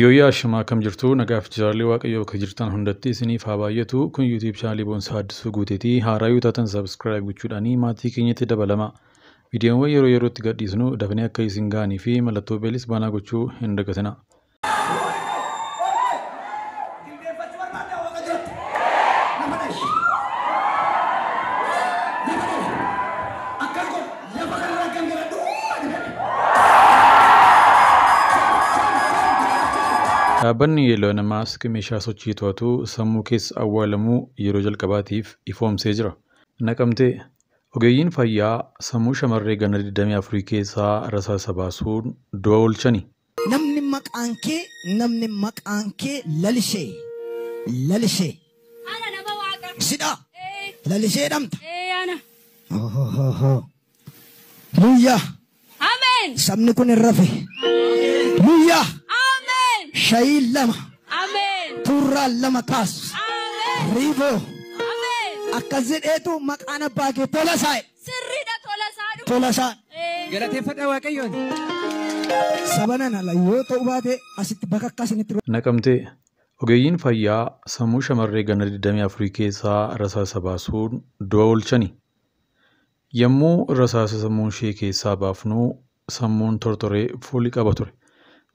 Yooyyaa ashamaa akkam jirtu nagaaf jaallee waaqayyoo bakka jirtan hundatti isiniif haa baay'atu. Kun YouTube chaanalii Boonsaa Addisuu Guuteetii. Haaraa yoo taatan subscribe gochuudhaanii maatii keenyatti dabalama. Viidiyoowwan yeroo yerootti gadhiisnu dafnee akka isin ga'anii fi mallattoo beelis banaa gochuu hin dagatina. Jilbeenfachuu barbaaddaa Waaqa duratti. Lafa dhahi. Lafa dhahi. Akkas godhi. Lafa kanarraa gangaladhu. Ani fedhe. Dhaabbanni Elon Musk meeshaa sochii to'atu sammuu keessa awwaalamuu yeroo jalqabaatiif ifoomsee jira. Naqamtee ogeeyyiin fayyaa sammuu shamarree ganna 24 keessaa rasaasa baasuun du'a oolchani. Namni maqaan kee Lalisee. Lalisee. Ana nama waaqa. Sidha. Ee, Lalisee dhamta. ee ana. Luyyaa. Ameen. Sabni kun hin rafe. Luyyaa. Ameen. Shayii lama. Ameen. Tuurraa lama kaas. Ameen. Riiboo. Ameen. Akkas jedheetu maqaan abbaa kee Tolasaa. Sirriidha, Tolasaa dhufu. Tolasaa. Ee, Galateeffadhaa Waaqayyoon. Saba nana ala yoo ta'u baate asitti bakka akkasinitti. Naqamtee ogeeyyiin fayyaa sammuu shamarree ganna 24 keessaa rasaasa baasuun du'a oolchani. Yommuu rasaasa sammuu ishee keessaa baafnu sammuun tortoree foolii qaba ture.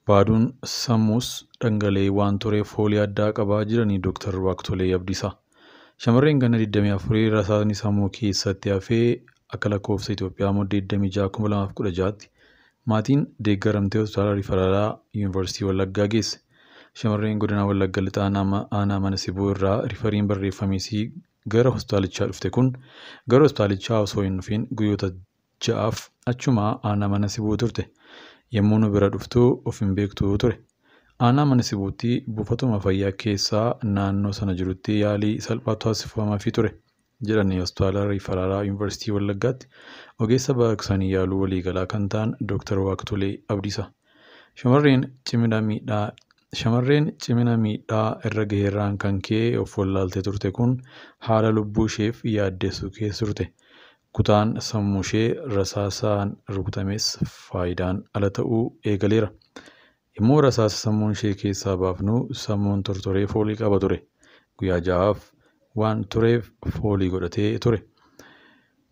Baaduun sammuus dhangala'ee waan tureef foolii addaa qabaa jiranii Dooktar Waaqtolee Abdiisaa. Shamarreen ganna 24 rasaasni sammuu keessatti hafee akka lakkoofsa Itoophiyaa Muddee 26 2016tti maatiin deeggaramtee hospitaala Riifaraalaa Yuunivarsiitii Wallaggaa geesse. Shamarreen godina Wallagga Lixaa aanaa Mana Sibuu irraa rifariin barreeffameesii gara hospitaalichaa dhufte kun gara hospitaalichaa osoo hin dhufin guyyoota 6f achuma aanaa Mana Sibuu turte. Yommuu nu bira dhuftu of hin beektu ture. Aanaa Mana Sibuutti buufatuma fayyaa keessaa naannoo sana jirutti yaalii salphaatu taasifamaafii ture jedhanii hospitaala Riifaraalaa Yuunivarsiitii Wallaggaatti ogeessa baqaqsanii yaaluu waliigalaa kan ta'an Dooktar Waaqtolee Abdiisaa. Shamarreen cimina miidhaa irra gaheerraan kan ka'e of wallaaltee turte kun haala lubbuu isheef yaaddessu keessa turte. Kutaan sammuu ishee rasaasaan rukutames faayidaan ala ta'uu eegaleera. Yommuu rasaasa sammuu ishee keessaa baafnu sammuun tortoree foolii qaba ture. Guyyaa 6f waan tureef foolii godhatee ture.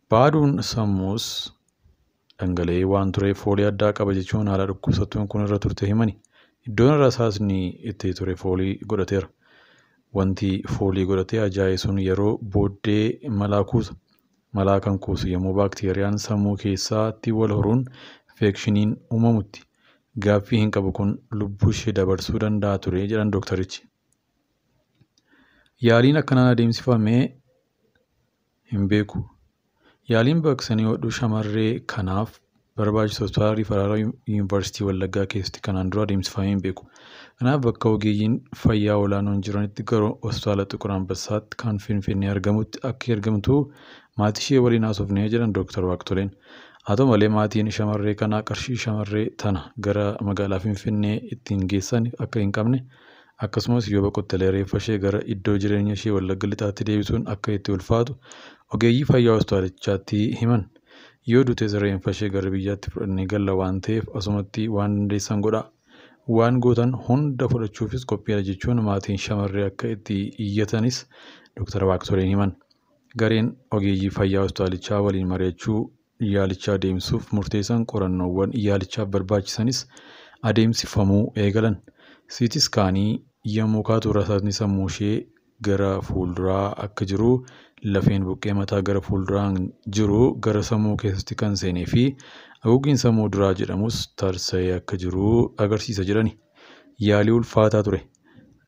Baaduun sammuus dhangala'ee waan tureef foolii addaa qaba jechuun haala dhukkubsattuun kun irra turte himani. Iddoon rasaasni itti ture foolii godhateera. Wanti foolii godhatee ajaa'e sun yeroo booddee malaa kuusa. Malaa kan kuusu yommuu baakteeriyaan sammuu keessatti wal horuun infekshiniin uumamutti. Gaaffii hin qabu, kun lubbuu ishee dabarsuu danda'a ture jedhan dooktarichi. Yaaliin akkanaan adeemsifamee hin beeku. Yaaliin baqaqsanii hodhuu shamarree kanaaf barbaachisu hospitaala Riifaraalaa Yuunivarsiitii Wallaggaa keessatti kanaan dura adeemsifamee hin beeku. Kanaaf bakka ogeeyyiin fayyaa olaanoon jiranitti gara hospitaala Xiqur Ambassaatti kan Finfinnee argamutti akka ergamtu maatii ishee waliin haasofnee jedhan Dooktar Waaqtoleen. Haa ta'u malee, maatiin shamarree kanaa qarshii shamarree tana gara magaalaa Finfinnee ittiin geessan akka hin qabne, akkasumas yoo boqottelee reeffa ishee gara iddoo jireenya ishee Wallagga Lixaatti deebisuun akka itti ulfaatu ogeeyyii fayyaa hospitaalichaatti himan. Yoo duutes reeffa ishee gara biyyaatti fudhannee galla waan ta'eef asumatti waan dandeessan godhaa. Waan gootan hunda fudhachuufis qophiidha jechuun maatiin shamarree akka itti iyyatanis Dooktar Waaqtoleen himan. Gareen ogeeyyii fayyaa hospitaalichaa waliin mari'achuu yaalicha adeemsisuuf murteessan qorannoowwan yaalichaaf barbaachisanis adeemsifamuu eegalan. CT scaanii yommuu kaatu rasaasni sammuu ishee gara fuulduraa akka jiru, lafeen buqqee mataa gara fuulduraan jiru gara sammuu keessatti kan seenee fi haguuggiin sammuu duraa jedhamus tarsa'ee akka jiru agarsiisa jedhani. Yaalii ulfaataa ture.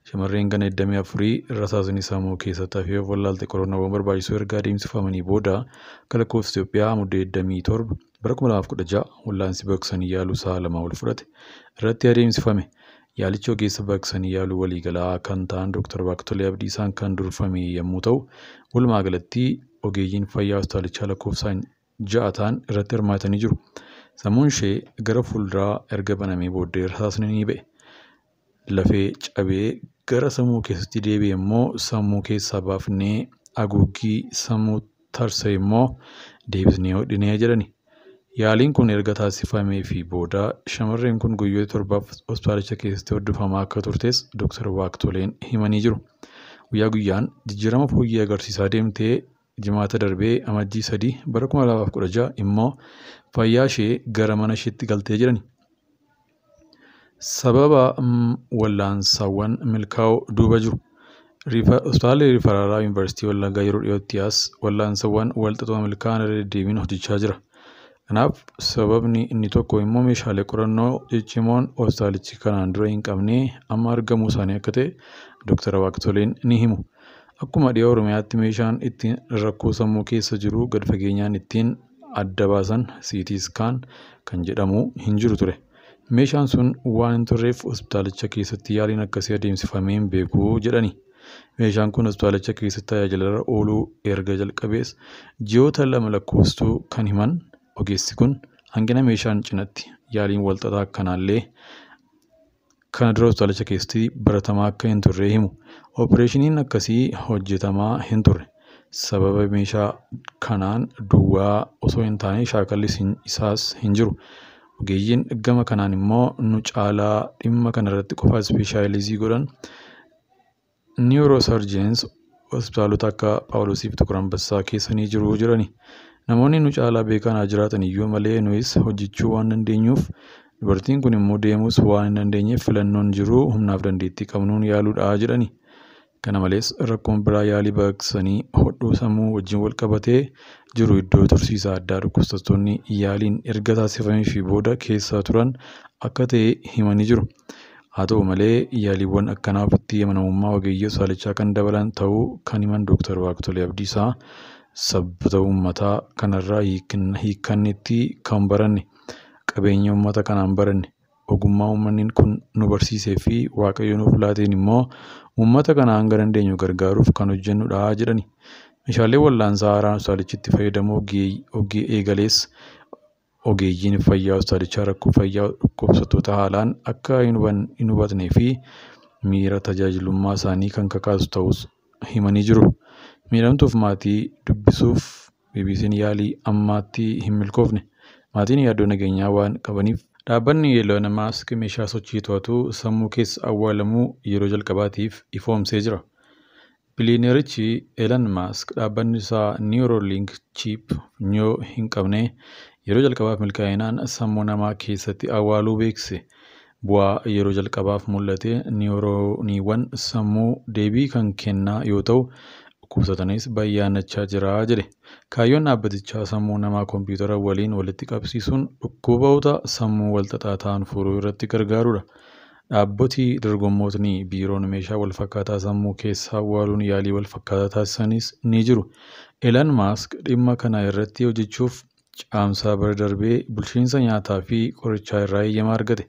Shamarreen ganna 24 rasaasni sammuu keessatti hafee of wallaalte qorannoowwan barbaachisoo erga adeemsifamanii booda akka lakkoofsa Itoophiyaa Muddee 27 bara 2016 wallaansi baqaqsanii yaaluu sa'a 2 ol fudhate irratti adeemsifame. Yaalichi ogeessa baqaqsanii yaaluu waliigalaa kan ta'an Dooktar Waaqtolee Abdiisaan kan durfame yommuu ta'u, walumaa galatti ogeeyyiin fayyaa hospitaalichaa lakkoofsaan 6 ta'an irratti hirmaatanii jiru. Sammuun ishee gara fuulduraa erga banamee booddee rasaasni ni ba'e. Lafee cabee gara sammuu keessatti deebi'e immoo sammuu keessaa baafnee haguuggii sammuu tarsa'e immoo deebisnee hodhinee jedhani. Yaaliin kun erga taasifameefii booda shamarreen kun guyyoota 7f hospitaalicha keessatti hordofamaa akka turtes Dr. Waaqtoleen himanii jiru. Guyyaa guyyaan jijjiirama fooyyee agarsiisaa deemtee jimaata darbee amajjii 3 bara 2016 immoo fayyaa ishee gara mana isheetti galtee jirani. Sababa wallaansaawwan milkaa'oo duuba jiru. Hospitaalli Riifaraalaa Yuunivarsiitii Wallaggaa yeroo dhiyootti as wallaansawwan walxaxoo milkaa'an irra deddeebiin hojjechaa jira. Kanaaf sababni inni tokko immoo meeshaalee qorannoo ciccimoon hospitaalichi kanaan dura hin qabne amma argamuu isaanii akka ta'e Dr. Waaqtoleen ni himu. Akkuma dhiha Oromiyaatti meeshaan ittiin rakkoo sammuu keessa jiru gad fageenyaan ittiin adda baasan CT scan kan jedhamu hin jiru ture. Meeshaan sun waan hin turreef hospitaalicha keessatti yaaliin akkasii adeemsifamee hin beeku jedhani. Meeshaan kun hospitaalicha keessatti tajaajilarra ooluu erga jalqabees ji'oota 2 lakkoofstuu kan himan ogeessi kun hanqina meeshaan cinatti yaaliin walxaxaa akkanaallee kana dura hospitaalicha keessatti baratamaa akka hin turre himu. Opereeshiniin akkasii hojjetamaa hin turre. Sababa meeshaa kanaan duwwaa osoo hin taane shaakalli isaas hin jiru. Ogeeyyiin gama kanaan immoo nu caalaa dhimma kanarratti qofa ispeeshaalizii godhan niwuroosarjeensi hospitaalota akka Phaawulosii fi Xiquur Ambassaa keessa ni jiru jedhani. Namoonni nu caalaa beekan haa jiraatan iyyuu malee nuyis hojjechuu waan dandeenyuuf dubartiin kun immoo deemuus waan hin dandeenyeef filannoon jiru humnaaf dandeettii qabnuun yaaluudha jedhani. Kana malees rakkoon biraa yaalii baqaqsanii hodhuu sammuu wajjin wal qabatee jiru iddoo tursiisa addaa dhukkubsattoonni yaaliin erga taasifameefii booda keessa turan akka ta'e himanii jiru. Haa ta'u malee yaaliiwwan akkanaa ofitti amanamummaa ogeeyyii hospitaalichaa kan dabalan ta'uu kan himan Dr. Waaqtolee Abdiisaa sabbata uummataa kanarraa hiikkannetti kan baranne qabeenya uummata kanaan baranne ogummaa uummanni kun nu barsiisee fi waaqayyo nuuf laateen immoo uummata kana hanga dandeenyu gargaaruuf kan hojjennudha jedhani. Meeshaalee wallaansaa haaraan hospitaalichitti fayyadamuu eegalees ogeeyyiin fayyaa hospitaalichaa rakkoo fayyaa dhukkubsattoota haalaan akka hin hubatnee fi miira tajaajilummaa isaanii kan kakaasu ta'us himanii jiru. Miidhamtuuf maatii dubbisuuf BBC'n yaalii ammaatti hin milkoofne. Maatiin yaaddoo nageenyaa waan qabaniif dhaabbanni Elon Musk meeshaa sochii to'atu sammuu keessa awwaalamuu yeroo jalqabaatiif ifoomsee jira. Biliyoonerichi Elon Musk dhaabbanni isaa Neuralink chip funyoo hin qabne yeroo jalqabaaf milkaa'inaan sammuu namaa keessatti awwaaluu beeksise. Bu'aa yeroo jalqabaaf mul'ate niwurooniiwwan sammuu deebii kan kennaa yoo ta'u dhukkubsatanis bayyaanachaa jira jedhe. Kaayyoon dhaabbatichaa sammuu namaa kompiitara waliin walitti qabsiisuun dhukkuboota sammuu walxaxaa ta'an furuu irratti gargaarudha. Dhaabboti dorgommootni biiroon meeshaa walfakkaataa sammuu keessa awwaaluun yaalii walfakkaataa taasisanis ni jiru. Elon Musk dhimma kana irratti hojjechuuf caamsaa bara darbee bulchiinsa nyaataa fi qorichaa irraa eeyyama argate.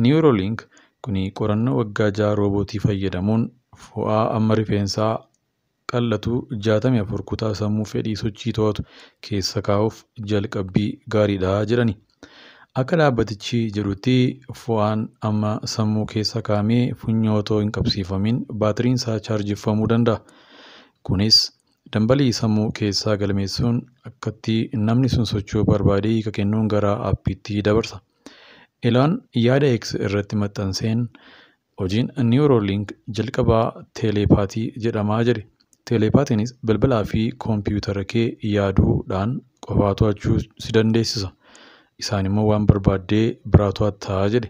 Neuralink kuni qorannoo waggaa 6 roobootii fayyadamuun fo'aa amma rifeensaa qal'atu 64 kutaa sammuu fedhii sochii to'atu keessa kaa'uuf jalqabbii gaariidha jedhani. Akka dhaabbatichi jedhutti fo'aan amma sammuu keessa kaa'amee funyoo otoo hin qabsiifamin baatiriin isaa chaarjeffamuu danda'a. Kunis dambalii sammuu keessaa galmeessuun akkatti namni sun socho'uu barbaade hiika kennuun gara aappiitti dabarsa. Elaan yaada X irratti maxxanseen hojiin Neuralink jalqabaa teelepaatii jedhamaa jedhe. Teelepaatiinis bilbilaa fi koompiyuutara kee yaaduudhaan qofaa to'achuu si dandeessisa. Isaan immoo waan barbaaddee biraa to'attaa jedhe.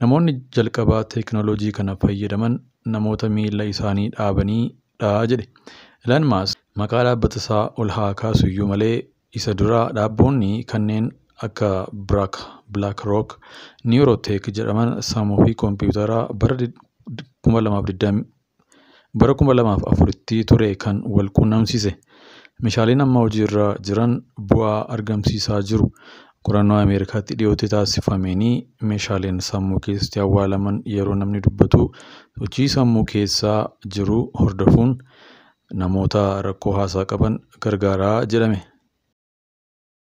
Namoonni jalqabaa teekinooloojii kana fayyadaman namoota miila isaanii dhaabaniidha jedhe. Elon Musk maqaa dhaabbata isaa ol haa kaasu iyyuu malee isa dura dhaabboonni kanneen akka BlackRock, Neurotech jedhaman sammuu fi koompiyuutara bara 2020 bara 2004tti ture kan wal quunnamsiise. Meeshaaleen amma hojiirra jiran bu'aa argamsiisaa jiru. Qorannoo Ameerikaatti dhiyootti taasifameen meeshaaleen sammuu keessatti awwaalaman yeroo namni dubbatu sochii sammuu keessa jiru hordofuun namoota rakkoo haasaa qaban gargaaraa jedhame.